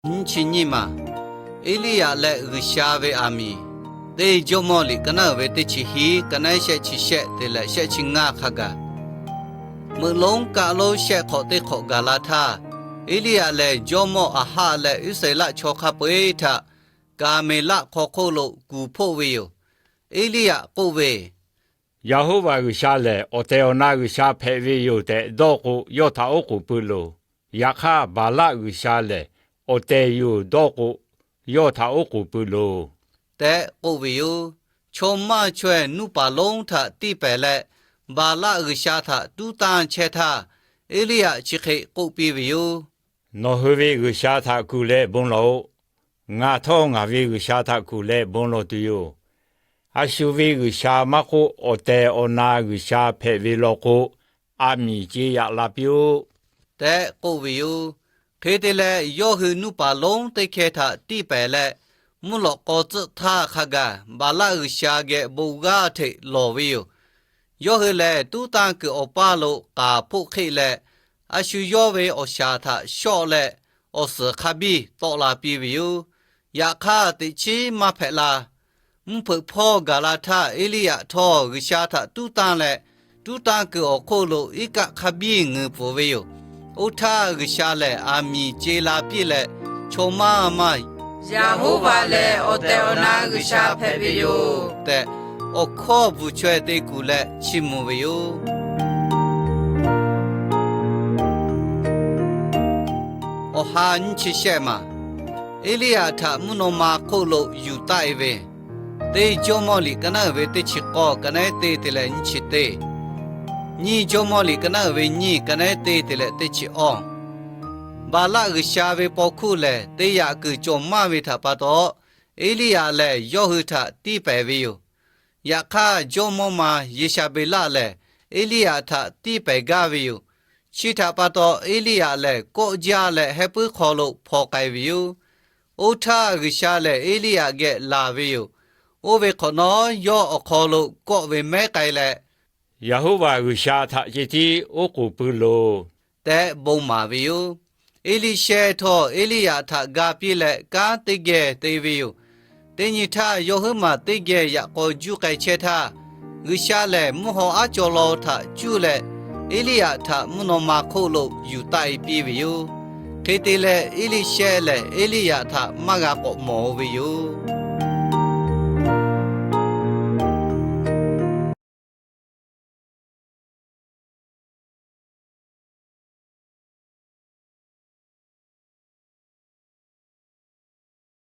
Nyiˇ chi nyiˇ maˬ, Eˇliˇyaꞈ leh G'uiˬsha ve aˬ miˍ. Teˇ Jawˇmawˇ liꞈ ka naˉ uiˍ ve teˇ chi hiˉ, ka naˉ shehˆ chi shehˆ te leh shehˆ chi ngaˇ hk'a gaˬ. Meuꞈ lonˉ kaˆ lonˉ shehˆ hk'awꞈ teˇ hk'awꞈ gaˬ la htaˇ, Eˇliˇyaꞈ lehˬ Jawˇmawˇ Aˍhaˆ leh Iˉsaˍreˍlaˆ chaw hk'a peu-eˬ htaꞈ Kaˍmeˍlaˆ hk'aw hk'oˆ lo kuˬ hpoˆ ve yoˬ. Eˇliˇyaꞈ k'oˆ ve, Yeˍhoˉvaꞈ G'uiˬsha lehˬ awˬ tehˬ awˬ na G'uiˬsha hpehꞈ ve yoˬ tehꞈ dawˇ k'o, yawˇ htaꞈ oˉ k'oˍ pui loˬ. Yaꞈ hk'aˇ, Baˍlaˆ g'uiˬsha lehˬ awˬ tehˬ yoˬ dawˇ k'o, yawˇ htaꞈ oˉ k'oˍ pui loˬ tehꞈ k'oˆ ve yoˬ. Chaw maˇ chaweh nuˇ paˍ lonˉ htaꞈ tiˇ pehˍ leh, Baˍlaˆ g'uiˬsha htaꞈ tuˉ tanˇ chehˇ htaˇ, Eˇliˇyaꞈ chi hk'e k'oˆ piˇ ve yoˬ. Nawˬ hui ve G'uiˬsha htaꞈ kuˬ leh bon lawˬ-oꞈ. Ngaˬ htawˇ ngaˬ ve G'uiˬsha htaꞈ kuˬ leh bon lawˬ tuˬ yoˬ. A shu ve G'uiˬsha maˇ k'oˆ, awˬ tehˬ awˬ na G'uiˬsha hpehꞈ ve law k'o, aˬ miˍ ce yaꞈ la piˇ-oˆ tehꞈ k'oˆ ve yoˬ. Hk'e te leh, yawˇ hui nuˇ paˍ lonˉ teˇ hkeh htaꞈ tiˇ pehˍ leh, mvuhˇ lawꞈ k'aw tcuhˆ htaˇ hk'a gaˬ Baˍlaˆ g'uiˬsha geh bon g'aˇ hteꞈ lawˬ ve yoˬ. Yawˇ hui lehˬ, tuˉ tanˇ kuiˬ awˬ paˇ lo k'aˍ hpoˆ hk'eˆ leh, a shu yawˇ ve awˬ shaˍ htaꞈ shawˆ leh, awˬ suhˍ hk'a biˇ tawˆ la piˇ ve yoˬ. Yaꞈ hk'aˇ, teꞈ chiˉ maˇ hpehꞈ la. Mvuhˇ hpeuꞈ hpawˇ gaˬ la htaˇ, Eˇliˇyaꞈ htawˇ G'uiˬsha htaꞈ tuˉ tanˇ leh, tuˉ tanˇ kuiˬ awˬ hk'oˆ lo iˉ kaˆ hk'a biˇ ngeuˍ pfuhˍ ve yoˬ. Oˇ htaˇ, G'uiˬsha lehˬ aˬ miˍ ce la piˇ leh, chaw maˇ maˇ, Yeˍhoˉvaꞈ lehˬ awˬ tehˬ awˬ na G'uiˬsha hpehꞈ ve yoˬ tehꞈ, awˬ hkawˇ bvuhˬ chaweh te kuˬ leh chiˇ mvuh ve yoˬ. Awˬ ha nyiˇ chi shehˆ maˬ, Eˇliˇyaꞈ htaꞈ mvuhˇ naw ma hk'oˆ lo yuˬ taˆ-e ve, Teˇ Jawˇmawˇ liꞈ ka naˉ uiˍ ve teˇ chi k'awˇ, ka naˉ teˇ te leh nyiˇ chi teˇ, Nyiˇ Jawˇmawˇ liꞈ ka naˉ uiˍ ve nyiˇ, ka naˉ teˇ te leh teˇ chi awˇ. Baˍlaˆ g'uiˬsha ve paw hkuˇ lehˬ, teˇ yaꞈ kuiˬ cawˬ maˇ ve htaꞈ pa taw, Eˇliˇyaꞈ lehˬ yawˇ hui htaꞈ tiˇ pehˍ ve yoˬ. Yaꞈ hk'aˇ, jawˇmawˇ ma Yeˍsaˍbeˍlaˆ lehˬ, Eˇliˇyaꞈ htaꞈ tiˇ pehˍ gaˇ ve yoˬ. Chi htaꞈ pa taw, Eˇliˇyaꞈ lehˬ kawˆ jaˇ leh heh puiˉ hk'aw lo hpaw k'ai ve yoˬ. Oˇ htaˇ, G'uiˬsha lehˬ Eˇliˇyaꞈ geh laˬ ve yoˬ. Oˇ ve hk'awꞈ nawˉ, yawˇ awˬ hk'aw lo kawˆ ve mehˉ k'ai leh, Yeˍhoˉvaꞈ G'uiˬsha htaꞈ ce tiˉ oˉ k'oˍ pui loˬ tehꞈ bon maˍ ve yoˬ. Eˇliˇshehˇ htawˇ, Eˇliˇyaꞈ htaꞈ ga piˇ leh kanˉ teˇ geh te ve yoˬ. Teˇ nyi htaˇ, yawˇ huiˉ maˬ teˇ geh yaꞈ k'aw juˇ k'ai chehˇ htaˇ, G'uiˬsha lehˬ mvuhˇ haw aˉ caw law htaꞈ cuˇ leh, Eˇliˇyaꞈ htaꞈ mvuhˇ naw ma hk'oˆ lo yuˬ taˆ-e piˇ ve yoˬ. Hk'e te leh, Eˇliˇshehˇ lehˬ Eˇliˇyaꞈ htaꞈ maˇ g'a k'awꞈ mawˬ-o ve yoˬ.